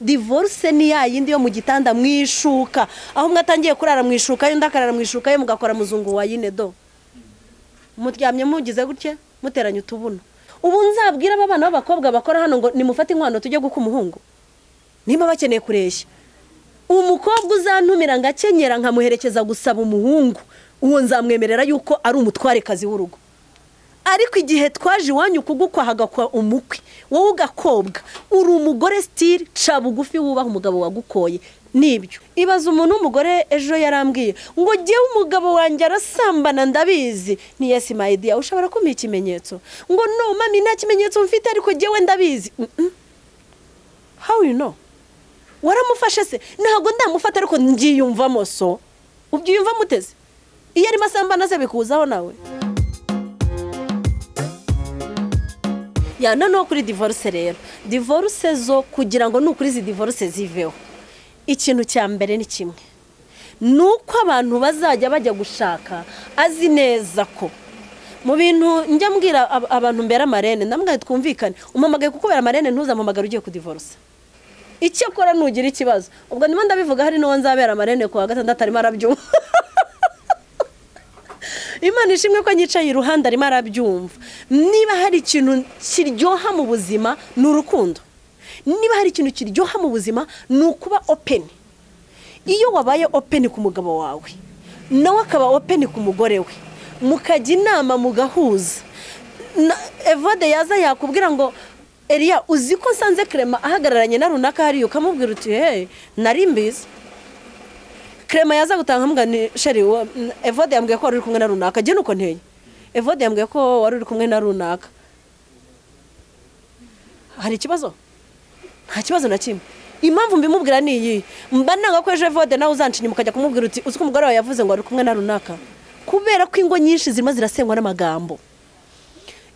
Divorce ni ya yindi yo mu gitanda mwishuka, aho umwe atangiye kurara mwishuka undi akarara mwishuka ye, mugakora muzungu wa yine do muryamye mugize gutya muteranye utubuno. Ubu nzabwira aba bana b'abakobwa bakora hano ngo nimufate inkwano tujye guka umuhungu niba bakeneye kureshya. Umukobwa uzantumira ngakenyera nkamuherekeza gusaba umuhungu, uwo nzamwemerera yuko ari umutwarekazi w'urugo. Ariko igihe twaje iwanyu kugukwa hagakwa umukwe, wowe ugakobwa, uri umugore style ca bugufi wubaha umugabo wagukoye. Nibyo. Ibaza umuntu w'umugore ejo yarambwiye ngo jyewe umugabo wanjye arasambana ndabizi. Ni yes my dear, ushobora kumpa ikimenyetso? Ngo no mami nta kimenyetso mfite ariko jyewe ndabizi. How you know? Waramufashe se? Ntabwo ndamufata ariko ngiyumvamo. So ubyiyumva muteze? Iyo arimo asambana se bikuzaho nawe? Ya noneho kuri divorce rero, divorce zo kugira ngo nukuri izi divorce ziveho, ikintu cya mbere ni kimwe, nuko abantu bazajya bajya gushaka azi neza ko mu bintu njya mbwira abantu mbera marene, ndamubwira twumvikane, umamagaye kukubera marene ntuzampamagare ugiye kudivorce. Icyo akora nugira ikibazo, ubwo ndimo ndabivuga hari n'uwo nzabera marene ku wa gatandatu arimo arabyumva. Imana ishimwe ko nyicaye iruhande arimo arabyumva. Niba hari ikintu kiryoha mu buzima ni urukundo. Niba hari ikintu kiryoha mu buzima ni ukuba open. Iyo wabaye open ku mugabo wawe, nawe akaba open ku mugore we, mukajya inama mugahuza. Evode yaza yakubwira ngo Eliya uzi ko nsanze Clement ahagararanye na runaka hariyo, ukamubwira uti hey nari mbizi. Clement yaza gutanga mugani sheri Evode yambwiye ko wari uri kumwe na runaka, je nuko nteye. Evode yambwiye ko wari uri kumwe na runaka. Hari ikibazo? Nta kibazo na kimwe. Impamvu mbimubwira ni iyi, mba nanga ko ejo Evode nawe uzancinya mukajya kumubwira uti uzi ko umugore wawe yavuze ngo wari kumwe na runaka. Kubera ko ingo nyinshi zirimo zirasengwa n'amagambo.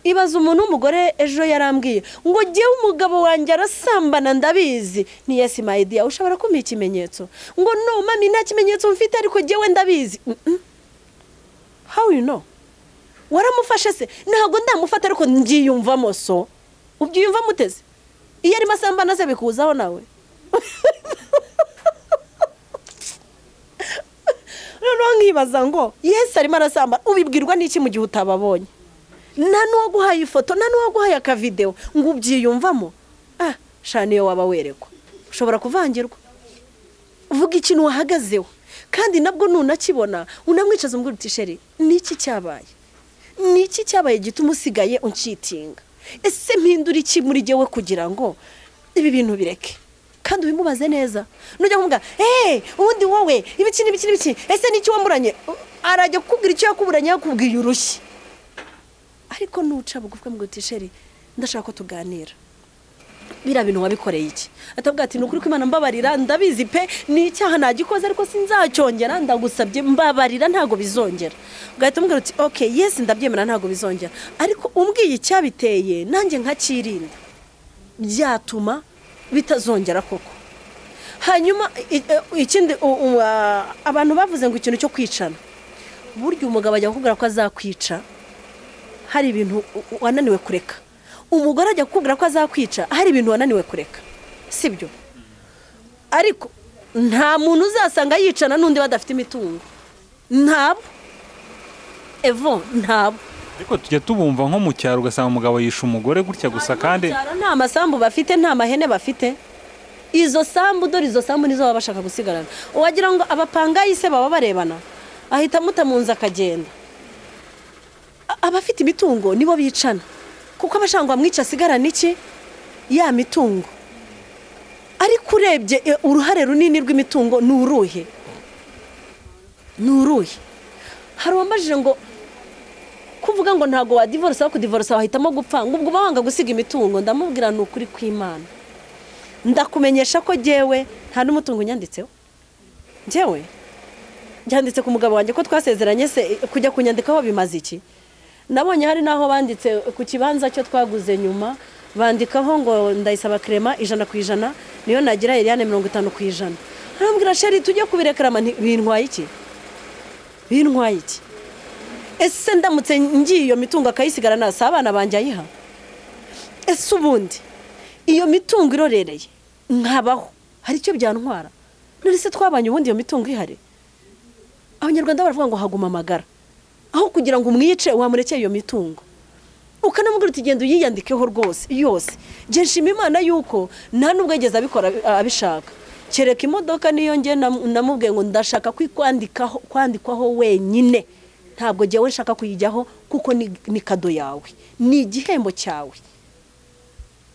Ibaza umuntu w'umugore ejo yarambwiye ngo jyewe umugabo wanjye arasambana ndabizi. Ni yes my dear, ushobora kumpa ikimenyetso? Ngo no mami nta kimenyetso mfite ariko jyewe ndabizi. How you know? Waramufashe se? Ntabwo ndamufata ariko ngiyumvamo. So ubyiyumva muteze? Iyo arimo asambana se bikuzaho nawe? Noneho nkibaza ngo yes arimo arasambana, ubibwirwa n'iki mu gihe utababonye? Nta n'uwaguhaye ifoto, nta n'uwaguhaye akavideo ngo ubyiyumvamo. Ah, shana iyo waba werekwa ushobora kuvangirwa. Uvuga ikintu wahagazeho, kandi nabwo nunakibona unamwicaza umubwira uti sheri niki cyabaye? Niki cyabaye gituma usigaye unshitinga? Ese mpindura iki muri jyewe kugira ngo ibi bintu bireke? Kandi ubimubaze neza. Nujya kumubwira ubundi wowe ibiki n'ibiki n'ibiki, ese niki wamburanye? Arajya kukubwira icyo yakuburanye yakubwiye urushyi. Ariko nuca bugufi ngo uti sheri ndashaka ko tuganira, biriya bintu wabikoreye iki? Atabwa ati nukuri ko Imana mbabarira ndabizi pe ni icyaha nagikoze ariko sinzacyongera, ndagusabye mbabarira ntago bizongera. Ugahita umubwira uti okay yes ndabyemera ntago bizongera, ariko umbwiye icyabiteye nanjye nkakirinda byatuma bitazongera koko. Hanyuma ikindi abantu bavuze ngo ikintu cyo kwicana, burya umugabo ajya kukubwira ko azakwica hari ibintu wananiwe kureka. Umugore ajya kukubwira ko azakwica hari ibintu wananiwe kureka, sibyo? Ariko nta muntu uzasanga yicana n'undi badafite imitungo. Ntabo Evo, ntabo. Ariko tujya tubumva nko mu cyaro ugasanga umugabo yisha umugore gutya gusa, kandi nta masambu bafite, nta mahene bafite. Izo sambu dore izo sambu nizo baba bashaka gusigarana. Uwagira ngo abapangayi se baba barebana, ahita mutamunza akagenda. Abafite imitungo nibo bicana, kuko abashangwa mwica asigarana iki ya mitungo. Ariko urebye uruhare runini rw'imitungo ni uruhe? Ni uruhe? Hari uwambajije ngo kuvuga ngo ntago wa divorce aho kudivorce wahitamo gupfa, ngo ubwo bawanga gusiga imitungo. Ndamubwira ni ukuri kw'Imana, ndakumenyesha ko jyewe nta n'umutungo nyanditseho. Njyewe byanditse ku mugabo wanjye ko twasezeranye, se kujya kunyandikaho bimaze iki? Nabonye hari naho banditse ku kibanza cyo twaguze nyuma, bandikaho ngo Ndayisaba Clement 100% niyo nagira Eliane 50%. Arambwira sheri tujye kubirekrama, bintwaye iki? Bintwaye iki? Ese ndamutse ngiye iyo mitungo akayisigara nasa abana banjye ayiha? Ese ubundi iyo mitungo irorereye nkabaho Hari icyo byantwara? None se twabanye ubundi iyo mitungo ihari? Abanyarwanda baravuga ngo haguma amagara. Aho kugira ngo umwice wamurekeye iyo mitungo, ukanamubwira uti genda uyiyandikeho rwose yose. Njye nshima Imana yuko nta nubwo yigeze abikora abishaka, kereka imodoka niyo njye namubwiye ngo ndashaka kwandikwaho wenyine, ntabwo njyewe nshaka kuyijyaho kuko ni kado yawe, ni igihembo cyawe.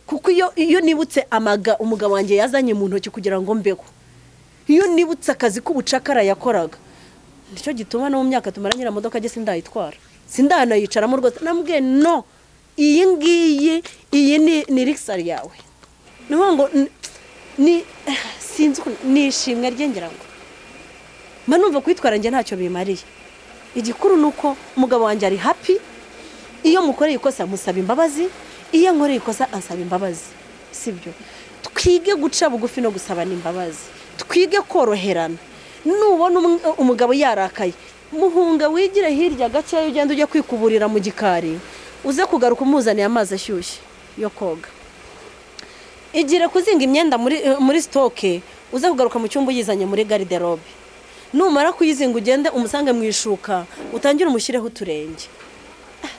Kuko iyo nibutse amaga umugabo wanjye yazanye mu ntoki kugira ngo mbeho, iyo nibutse akazi k'ubucakara yakoraga, nicyo gituma no mu myaka tumaranye imodoka njye sindayitwara, sindanayicaramo rwose. Namubwiye no, iyi ngiyi iyi ni rikisari yawe, ni ngo ni sinzi ni ishimwe rye, ngira ngo mba numva kwitwara njye ntacyo bimariye. Igikuru ni uko umugabo wanjye ari happy, iyo mukoreye ikosa musaba imbabazi, iyo nkoreye ikosa ansaba imbabazi, sibyo? Twige guca bugufi no gusabana imbabazi, twige koroherana. Nubona umugabo yarakaye, muhunga wigire hirya gakeya, ugenda ujya kwikuburira mu gikari, uze kugaruka umuzaniye amazi ashyushye yo koga. Igire kuzinga imyenda muri stoke, uze kugaruka mu cyumba uyizanye muri garde-robe. Numara kuyizinga ugende umusange mu ishuka, utangire umushyireho uturenge.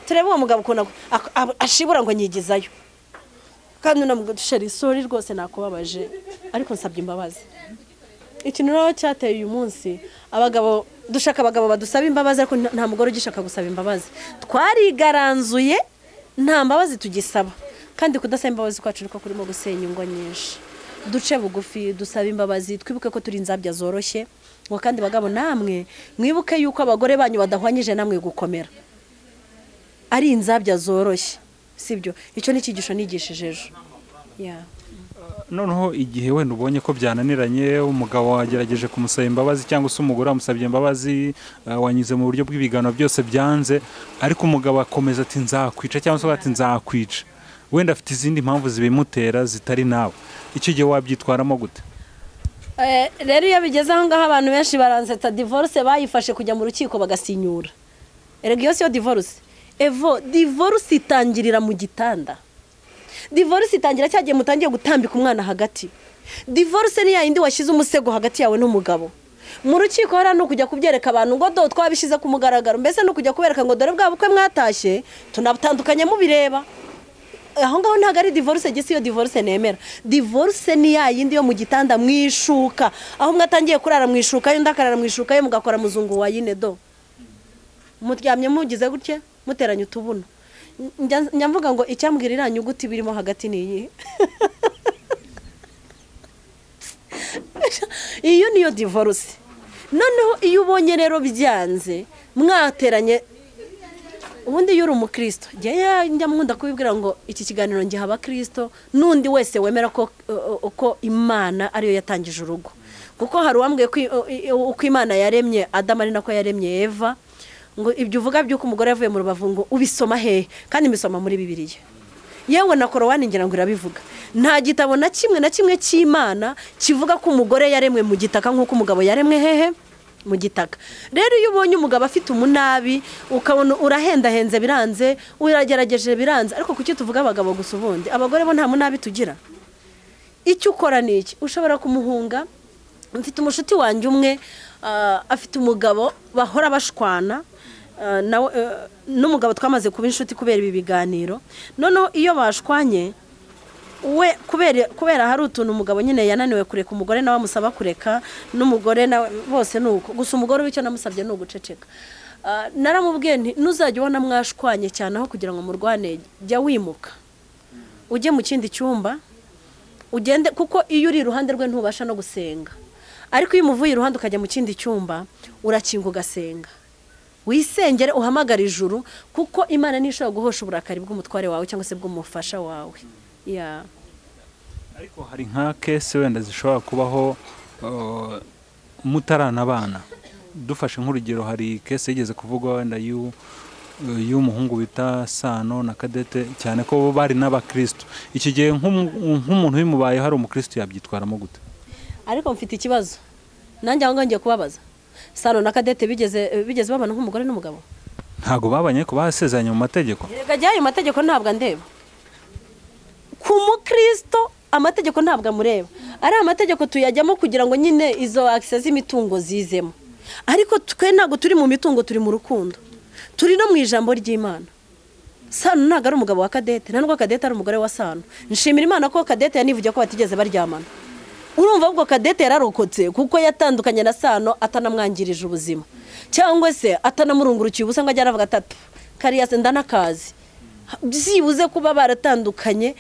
Turebe uwo mugabo ukuntu ashibura ngo nyigizayo. Kandi unamugushere isori rwose nakubabaje, ariko nsabye imbabazi. Ikintu rero cyateye uyu munsi, abagabo dushaka abagabo badusaba imbabazi, ariko nta mugore ugishaka gusaba imbabazi. Twarigaranzuye, nta mbabazi tugisaba. Kandi kudasaba imbabazi kwacu niko kurimo gusenya ingo nyinshi. Duce bugufi, dusaba imbabazi, twibuke ko turi inzabya zoroshye. Ngo kandi bagabo namwe mwibuke yuko abagore banyu badahwanyije namwe gukomera, ari inzabya zoroshye, sibyo? Icyo ni icyigisho nigishije ejo. Noneho igihe wenda ubonye ko byananiranye, umugabo wagerageje kumusaba imbabazi cyangwa se umugore wamusabye imbabazi, wanyuze mu buryo bw'ibigano byose byanze, ariko umugabo akomeza ati nzakwica cyangwa se ati nzakwica, wenda afite izindi mpamvu zibimutera zitari nawe, icyo gihe wabyitwaramo gute? Rero iyo bigeze aho ngaho abantu benshi baransetsa. Divorce bayifashe kujya mu rukiko bagasinyura. Erega iyo siyo divorce. Evo divorce itangirira mu gitanda. Divorce itangira cyagiye mutangiye gutambika umwana hagati. Divorce ni yayindi washyize umusego hagati yawe n'umugabo. Mu rukiko hara no kujya kubyereka abantu ngo do twabishize ku mugaragaro, mbese no kujya kubereka ngo dore bwa bukwe mwatashye tunatandukanye mubireba. Aho ngaho ntago ari divorce, gisi iyo divorce nemera. Divorce ni yayindi yo mu gitanda mwishuka, aho mwatangiye kurara mwishuka, yo ndakarara mwishuka, yo mugakora muzungu wa yine do. Muryamye mugize gutye muteranye utubuno. Njya mvuga ngo icyambwira iriya nyuguti birimo hagati ni iyi. Iyo niyo divorce. Noneho iyo ubonye rero byanze mwateranye, ubundi iyo uri umukristo, njya nkunda kubibwira ngo iki kiganiro ngiha abakristo n'undi wese wemera ko uko Imana ariyo yatangije urugo. Kuko hari uwambwiye ko uko Imana yaremye Adamu ari nako yaremye Eva, ngo ibyo uvuga by'uko umugore yavuye mu rubavu ngo ubisoma hehe? Kandi mbisoma muri Bibiliya. Yewe na Korowani ngira ngo irabivuga. Nta gitabo na kimwe na kimwe cy'Imana kivuga ko umugore yaremwe mu gitaka nk'uko umugabo yaremwe hehe? Mu gitaka. Rero iyo ubonye umugabo afite umunabi, ukabona urahendahenze biranze, uragerageje biranze, ariko kuki tuvuga abagabo gusa ubundi? Abagore bo nta munabi tugira. Icyo ukora ni iki? Ushobora kumuhunga. Mfite umushuti wanjye umwe afite umugabo bahora bashwana, n'umugabo twamaze kuba inshuti kubera ibi biganiro. Noneho iyo bashwanye we kubera hari utuntu umugabo nyine yananiwe kureka, umugore nawe amusaba kureka, n'umugore nawe bose nuko gusa umugore wicyo namusabye ni uguceceka. Naramubwiye nti nuzajya ubona mwashwanye cyane, aho kugira ngo murwane jya wimuka ujye mu kindi cyumba ugende, kuko iyo uri iruhande rwe ntubasha no gusenga, ariko iyo umuvuye iruhande ukajya mu kindi cyumba urakinga ugasenga, wisengere uhamagara ijuru, kuko Imana ntishobora guhosha uburakari bw'umutware wawe cyangwa se bw'umufasha wawe. Ariko hari nka kese wenda zishobora kubaho mutaranabana. Dufashe nk'urugero, hari kese yigeze kuvugwa wenda y'umuhungu bita Sano na Kadete, cyane ko bo bari n'abakristo. Iki gihe nk'umuntu bimubaye hari umukristo yabyitwaramo gute? Ariko mfite ikibazo nanjye aho ngiye kubabaza. Sano na Kadete bigeze babana nk'umugore n'umugabo? Ntago babanye, ko basezeranye mu mategeko. Erega ayo mategeko ntabwo andeba. Ku mukristo amategeko ntabwo amureba. Ari amategeko tuyajyamo kugira ngo nyine izo access z'imitungo zizemo, ariko twe ntabwo turi mu mitungo, turi mu rukundo, turi no mu ijambo ry'Imana. Sano ntabwo ari umugabo wa Kadete, nta nubwo Kadete ari umugore wa Sano. Nshimira Imana ko Kadete yanivugiye ko batigeze baryamana. Urumva ubwo Kadete yararokotse kuko yatandukanye na Sano atanamwangirije ubuzima, cyangwa se atanamurungurukiye ubusa ngo ajye aravuga atatu kariya se ndanakazi. Byibuze kuba baratandukanye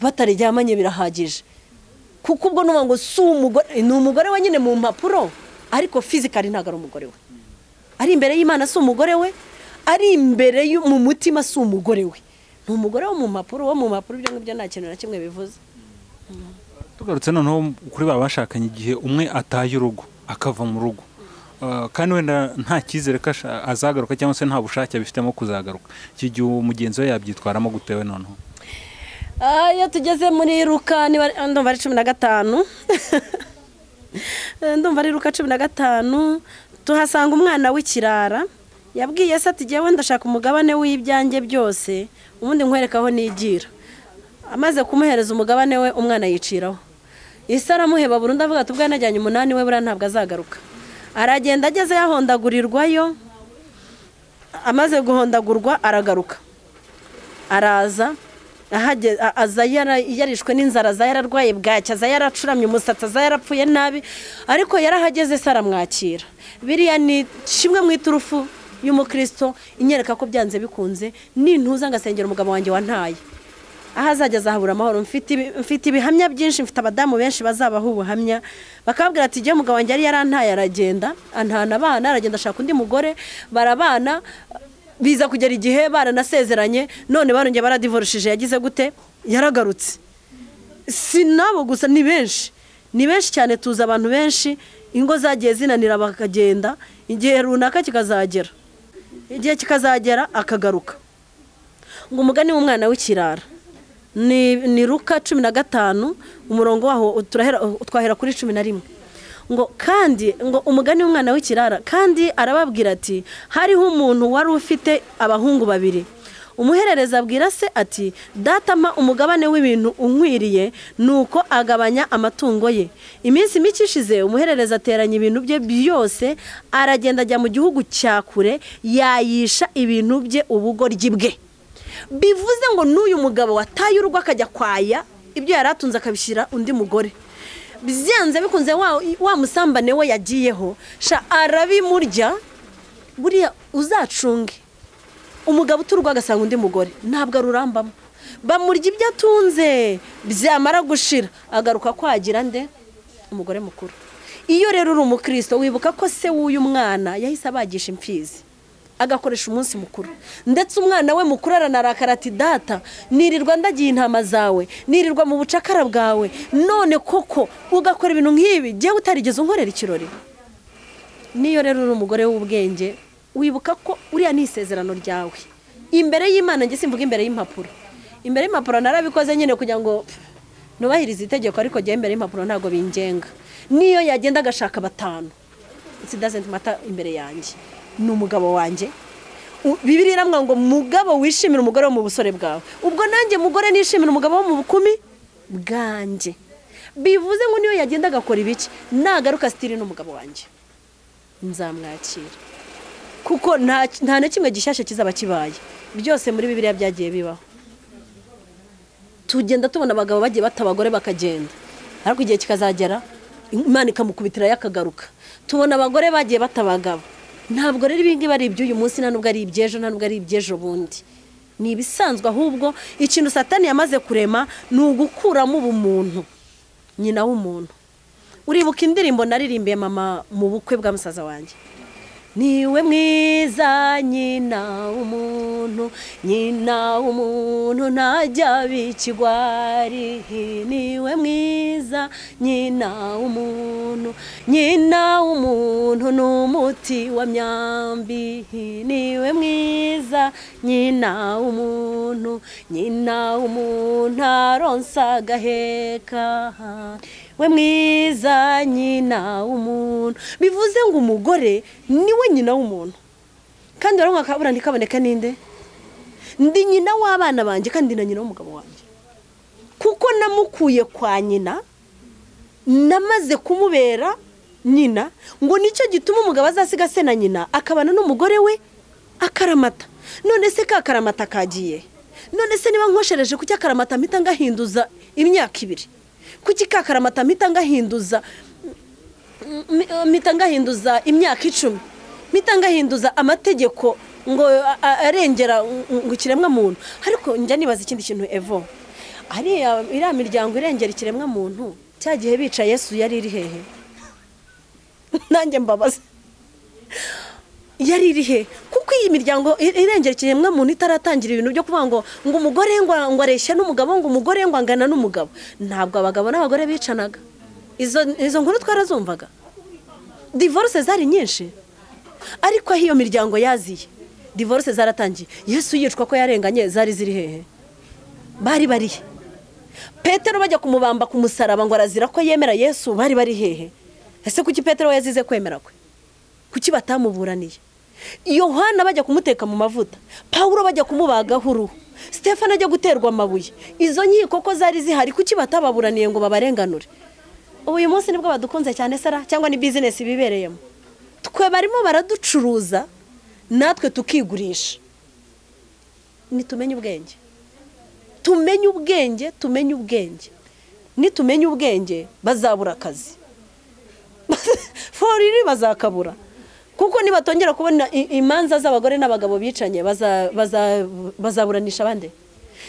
bataryamanye birahagije, kuko ubwo nuba ngo si umugore, ni umugore we nyine mu mpapuro, ariko physically ntabwo ari umugore we. Ari imbere y'Imana si umugore we, ari imbere mu mutima si umugore we, ni umugore wo mu mpapuro, wo mu mpapuro. Ibyo ngibyo nta kintu na kimwe bivuze. Tugarutse noneho kuri ba bashakanye, igihe umwe ataye urugo akava mu rugo, kandi wenda nta cyizere ko azagaruka cyangwa se nta bushake abifitemo kuzagaruka, iki gihe umugenzi we yabyitwaramo gutewe noneho? Iyo tugeze muri Luka, ndumva ari 15, ndumva ari Luka 15, tuhasanga umwana w'ikirara yabwiye se ati jyewe ndashaka umugabane w'ibyanjye byose, ubundi nkwereka aho nigira. Amaze kumuhereza umugabane we, umwana yiciraho. Isi aramuheba burundu, avuga ati ubwo yanajyanye 8 we buriya ntabwo azagaruka. Aragenda ageze yahondagurirwayo, amaze guhondagurwa aragaruka, araza aza yarishwe n'inzara, aza yararwaye bwacya, aza yaracuramye umusatsi, aza yarapfuye nabi, ariko yarahageze se aramwakira. Biriya ni kimwe mu iturufu y'umukristo inyereka ko byanze bikunze nintuza ngasengera umugabo wanjye wantaye, aho azajya azahabura amahoro. Mfite ibihamya byinshi, mfite abadamu benshi bazabaho ubuhamya bakabwira ati jye umugabo wanjye yari yarantaye aragenda antana abana, aragenda ashaka undi mugore barabana, biza kugera igihe baranasezeranye, none barongeye baradivorushije, yagize gute, yaragarutse. Si nabo gusa, ni benshi, ni benshi cyane. Tuzi abantu benshi ingo zagiye zinanira bakagenda, igihe runaka kikazagera, igihe kikazagera akagaruka. Ngo umugani w'umwana w'ikirara ni Luka 15, umurongo waho twahera kuri 11. Ngo kandi ngo umugani w'umwana w'ikirara, kandi arababwira ati hariho umuntu wari ufite abahungu babiri. Umuherereza abwira se ati data mpa umugabane w'ibintu unkwiriye, nuko agabanya amatungo ye. Iminsi mike ishize umuherereza ateranya ibintu bye byose, aragenda ajya mu gihugu cya kure, yayisha ibintu bye ubugoryi bwe. Bivuze ngo n'uyu mugabo wataye urugo akajya kwaya ibyo yari atunze akabishyira undi mugore, byanze bikunze wa musambane we yagiyeho sha arabimurya. Buriya uzacunge umugabo uturwa agasanga undi mugore, ntabwo arurambamo, bamurya ibyo atunze, byamara gushira agaruka kwagira nde, umugore mukuru. Iyo rero uri umukristo wibuka ko se w'uyu mwana yahise abagisha imfizi, agakoresha umunsi mukuru, ndetse umwana we mukuru aranarakara ati data nirirwa ndagiye intama zawe, nirirwa mu bucakara bwawe, none koko ugakora ibintu nk'ibi jyewe utarigeze unkorera ikirori. Niyo rero uri umugore w'ubwenge wibuka ko uriya ni isezerano ryawe imbere y'Imana. Njye simvuga imbere y'impapuro, imbere y'impapuro narabikoze nyine kugira ngo nubahirize itegeko, ariko jyewe imbere y'impapuro ntabwo bingenga. Niyo yagenda agashaka 5, it doesn't matter imbere yanjye, ni umugabo wanjye. Bibiliya iramwa ngo mugabo wishimira umugore wo mu busore bwawe, ubwo nanjye mugore nishimira umugabo wo mu bukumi bwanjye. Bivuze ngo niyo yagenda agakora ibiki, nagaruka sitiri n'umugabo wanjye nzamwakira, kuko nta na kimwe gishyashya kizaba kibaye. Byose muri Bibiliya byagiye bibaho. Tugenda tubona abagabo bagiye bata abagore bakagenda, ariko igihe kikazagera Imana ikamukubitira yakagaruka. Tubona abagore bagiye bata abagabo. Ntabwo rero ibi ngibi ari iby'uyu munsi, nta nubwo ari iby'ejo, nta nubwo ari iby'ejo bundi, ni ibisanzwe. Ahubwo ikintu Satani yamaze kurema ni ugukuramo ubumuntu, nyina w'umuntu. Uribuka indirimbo naririmbiye mama mu bukwe bwa musaza wanjye, niwe mwiza nyina w'umuntu, nyina w'umuntu ntajya bikigwari, niwe mwiza nyina w'umuntu, nyina w'umuntu n'umuti wa myambi, niwe mwiza nyina w'umuntu, nyina w'umuntu aronsa agaheka, we mwiza nyina w'umuntu. Bivuze ngo umugore niwe nyina w'umuntu, kandi barumwa kabura ntikaboneka ninde, ndi nyina w'abana banjye kandi na nyina w'umugabo wanjye, kuko namukuye kwa nyina Namaze kumubera nyina, ngo nicyo gituma umugabo azasiga se na nyina akabana n'umugore we akaramata. None se ka karamata kagiye? None se niba nkoshereje kuki akaramata mpita ngahinduza imyaka 2? Kuki ka karamata mpita ngahinduza imyaka 10? Mpita ngahinduza amategeko ngo arengera ngo ikiremwa muntu. Ariko njya nibaza ikindi kintu Evo, ariya iriya miryango irengera ikiremwa muntu, cya gihe bica Yesu yari iri hehe? Nanjye mbabaza, yari iri he? Kuko iyi miryango irengera ikiremwa muntu itaratangira ibintu byo kuvuga ngo umugore ngo areshya n'umugabo, ngo umugore ngo angana n'umugabo. Ntabwo abagabo n'abagore bicanaga. Izo nkuru twarazumvaga. Divorce zari nyinshi. Ariko aho iyo miryango yaziye, divorce zaratangiye. Yesu yicwa ko yarenganye, zari ziri hehe? Bari barihe? Petero bajya kumubamba ku musaraba ngo arazira ko yemera Yesu, bari bari hehe? Ese kuki Petero yazize kwemera kwe? Kuki batamuburaniye? Yohana bajya kumuteka mu mavuta, Paulo bajya kumubagaho uruhu, Stefano ajya guterwa amabuye. Izo nkiko ko zari zihari, kuki batababuraniye ngo babarenganure? Ubu uyu munsi nibwo badukunze cyane sara, cyangwa ni business bibereyemo? Twe barimo baraducuruza natwe tukigurisha. Nitumenye ubwenge, tumenye ubwenge, tumenye ubwenge. Nitumenye ubwenge bazabura akazi. Foriri bazakabura. Kuko nibatongera kubona imanza z'abagore n'abagabo bicanye, bazaburanisha abandi.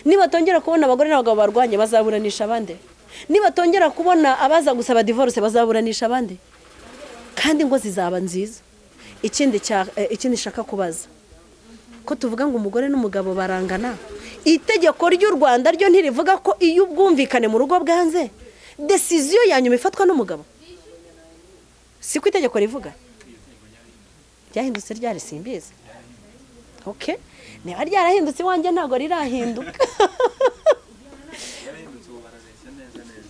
Nibatongera kubona abagore n'abagabo barwanye, bazaburanisha abandi. Nibatongera kubona abaza gusaba divorce, bazaburanisha abandi. Kandi ngo zizaba nziza. Ikindi shaka kubaza, ko tuvuga ngo umugore n'umugabo barangana, itegeko ry'u Rwanda ryo ntirivuga ko iyo ubwumvikane mu rugo bwanze, decision ya nyuma ifatwa n'umugabo? Siko itegeko rivuga? Ryahindutse ryari simbizi. Okay, niba ryarahindutse iwanjye ntabwo rirahinduka.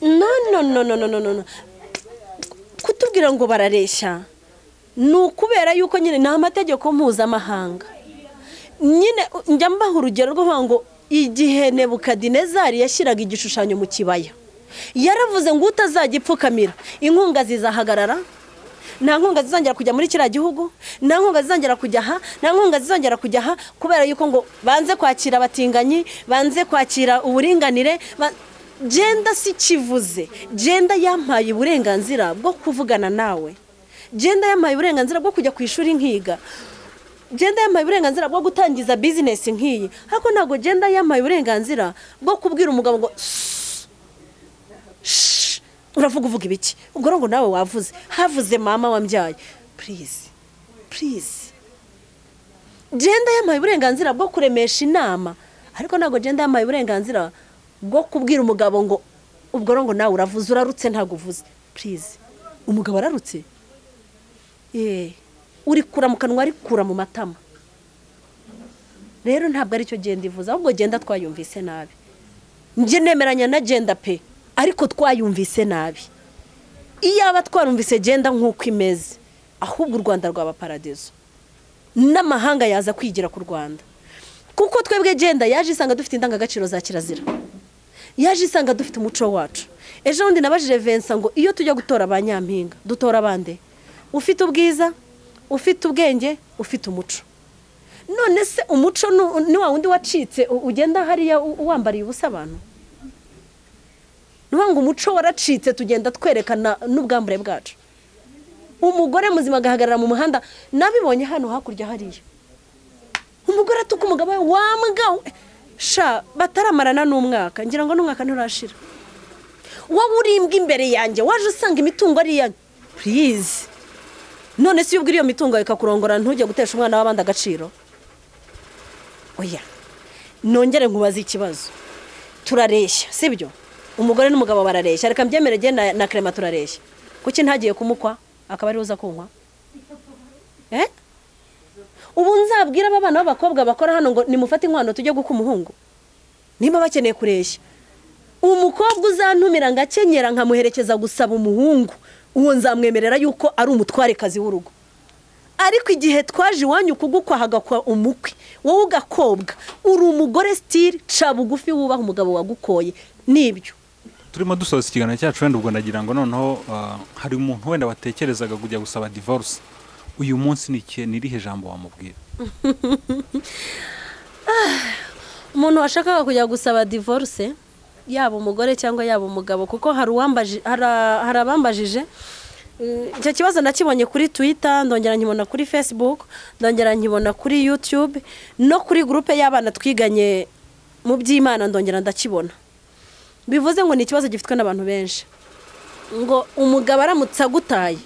No no no no no no no. Kutubwira ngo barareshya ni ukubera yuko nyine ni amategeko mpuzamahanga. Nyine njya mbaha urugero rwo kuvuga ngo igihe Nebukadinezari yashyiraga igishushanyo mu kibaya, yaravuze ngo utazagipfukamira inkunga zizahagarara, nta nkunga zizongera kujya muri kiriya gihugu, nta nkunga zizongera kujya aha, nta nkunga zizongera kujya aha, kubera yuko ngo banze kwakira abatinganyi, banze kwakira uburinganire. Genda si kivuze, genda yampaye uburenganzira bwo kuvugana nawe, genda yampaye uburenganzira bwo kujya ku ishuri nkiga, genda yampaye uburenganzira bwo gutangiza business nkiyi. Ariko ntabwo genda yampaye uburenganzira bwo kubwira umugabo ngo uravuga uvuga ibiki, ubwo ngo nawe wavuze, havuze mama wambyaye. Please, please. Genda yampaye uburenganzira bwo kuremesha inama, ariko ntabwo genda yampaye uburenganzira bwo kubwira umugabo ngo ubwo ngo nawe uravuze urarutse ntabwo uvuze. Please. Umugabo ararutse? Uri kura mu kanwa, ari kura mu matama. Rero ntabwo aricyo genda ivuze, ahubwo genda twayumvise nabi. Njye nemeranya na genda pe, ariko twayumvise nabi. Iyaba twarumvise genda nk'uko imeze, ahubwo u Rwanda rwaba paradizo, n'amahanga yaza kwigira ku Rwanda. Kuko twebwe genda yaje isanga dufite indangagaciro za kirazira, yaje isanga dufite umuco wacu. Ejo bundi nabajije Vincent ngo iyo tujya gutora ba nyampinga dutora bande? Ufite ubwiza, ufite ubwenge, ufite umuco. None se umuco ni wa wundi wacitse ugenda hariya wambariye ubusa abantu? Nuvuga ngo umuco waracitse, tugenda twerekana n'ubwambure bwacu. Umugore muzima agahagarara mu muhanda, nabibonye hano hakurya hariya, umugore atuka umugabo we wambwa sha, bataramarana n'umwaka, ngira ngo n'umwaka nturashira. Wowe uri imbwa imbere yanjye, waje usanga imitungo ari iyanjye. Please. None se iyo ubwira iyo mitungo ikakurongora ntujye gutesha umwana w'abandi agaciro? Oya. Nongere nkubaze ikibazo. Turareshya, sibyo? Umugore n'umugabo barareshya. Reka mbyemere jye na Clement turareshya. Kuki ntagiye kumukwa akaba ari uza kunywa? Ubu nzabwira aba bana b'abakobwa bakora hano ngo nimufate inkwano tujye guka umuhungu, niba bakeneye kureshya. Umukobwa uzantumira ngakenyera nkamuherekeza gusaba umuhungu, uwo nzamwemerera yuko ari umutwarekazi w'urugo. Ariko igihe twaje iwanyu kugukwa hagakwa umukwe, wowe ugakobwa, uri umugore style, ca bugufi wubaha umugabo wagukoye, nibyo. Turimo dusoza ikiganiro cyacu, wenda ubwo ndagira ngo noneho hari umuntu wenda watekerezaga kujya gusaba divorce uyu munsi, ni irihe jambo wamubwira? Umuntu washakaga kujya gusaba divorce, yaba umugore cyangwa yaba umugabo, kuko hari abambajije icyo kibazo, nakibonye kuri Twitter, ndongera nkibona kuri Facebook, ndongera nkibona kuri YouTube no kuri groupe y'abana twiganye mu by'Imana, ndongera ndakibona. Bivuze ngo ni ikibazo gifitwe n'abantu benshi, ngo umugabo aramutse agutaye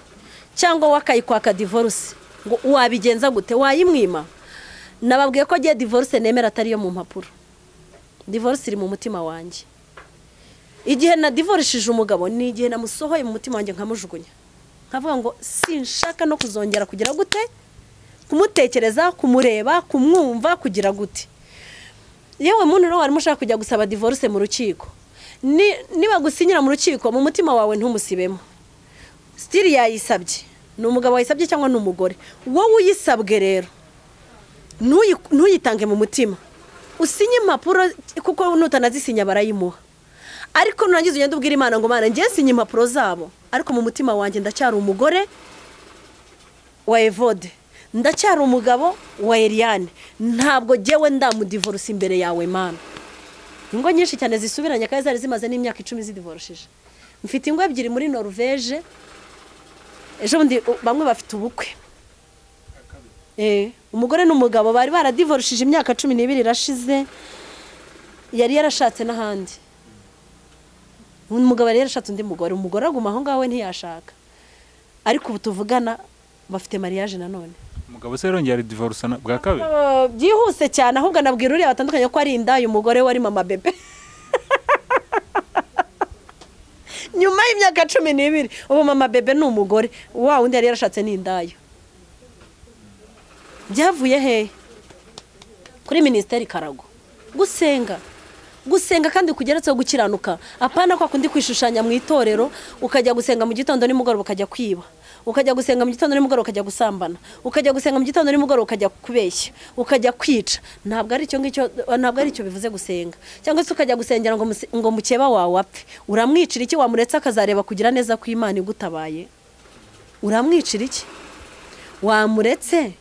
cyangwa wakayikwaka divorce, ngo wabigenza gute? Wayimwima? Nababwiye ko giye divorce nemera atari yo mu mpapuro. Divorce iri mu mutima wanjye. Igihe na divorishije umugabo ni igihe namusohoye mu mutima wanjye nkamujugunya, nkavuga ngo sinshaka no kuzongera kugira gute, kumutekereza, kumureba, kumwumva, kugira gute. Yewe muntu rero warimo ushaka kujya gusaba divorce mu rukiko, niba gusinyira mu rukiko mu mutima wawe ntumusibemo. Stili yayisabye, ni umugabo wayisabye cyangwa ni umugore, wowe uyisabwe rero ntuyitange mu mutima, usinye impapuro kuko nutanazisinya barayimuha. Ariko nurangiza ugenda ubwira Imana ngo Mana ngiye sinye impapuro zabo, ariko mu mutima wanjye ndacyari umugore wa Evode, ndacyari umugabo wa Eliane, ntabwo jyewe ndamudivorce imbere yawe Mana. Ingo nyinshi cyane zisubiranye kandi zari zimaze n'imyaka 10 zidivorishije. Mfite ingo ebyiri muri Norvege, ejo bundi bamwe bafite ubukwe. Umugore n'umugabo bari baradivorishije imyaka 12 irashize, yari yarashatse n'ahandi. Umugabo yari yarashatse undi mugore, umugore aguma aho ngawe ntiyashaka. Ariko ubu tuvugana bafite mariage nanone. Umugabo se yarongeye divorce bwa kabiri? Byihuse cyane, ahubwo anabwira uriya batandukanye ko ari inda umugore wari mama bebe. Nyuma y'imyaka 12 ubu mama bebe ni umugore wa undi yari yarashatse ni indayo. Byavuye he? Kuri ministeri Karago. Gusenga. Gusenga kandi kugeretseho gukiranuka. Apana kwa kundi kwishushanya mu itorero, ukajya gusenga mu gitondo nimugoroba ukajya kwiba. Ukajya gusenga mu gitondo nimugoroba ukajya gusambana. Ukajya gusenga mu gitondo nimugoroba ukajya kubeshya, ukajya kwica. Ntabwo ari icyo ngicyo, ntabwo ari icyo bivuze gusenga. Cyangwa se ukajya gusengera ngo mukeba wawe apfe. Uramwicira iki wamuretse akazareba kugira neza ku Imana igutabaye? Uramwicira iki? Wamuretse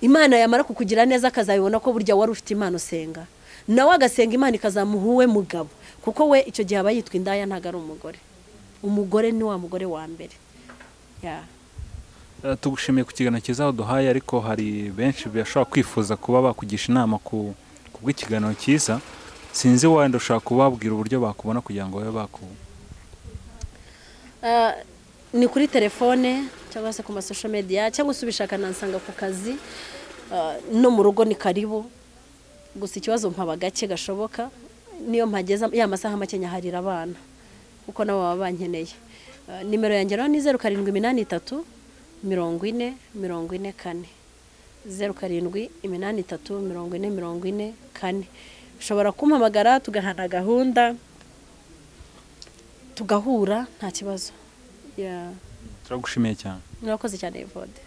Imana yamara kukugira neza akazabibona ko burya wari ufite Imana usenga. Nawe agasenga Imana ikazamuha uwe mugabo, kuko we icyo gihe aba yitwa indaya, ntago ari umugore. Umugore ni wa mugore wa mbere. Tugushimiye ku kiganiro cyiza duhaye, ariko hari benshi bashobora kwifuza kuba bakugisha inama ku bw'ikiganiro cyiza. Sinzi wenda ushaka kubabwira uburyo bakubona kugira ngo babe baku. Ni kuri telefone cyangwa se ku ma social media, cyangwa se ubishaka nansanga ku kazi, no mu rugo ni karibu. Gusa ikibazo mpaba gake gashoboka, niyo mpageza ya masaha make nyaharira abana kuko nabo baba bankeneye. Nimero yanjye rero ni 0783 40 44 4, 0783 40 44 4. Ushobora kumpamagara tugahana gahunda tugahura nta kibazo. Turagushimiye cyane. Murakoze cyane Evode.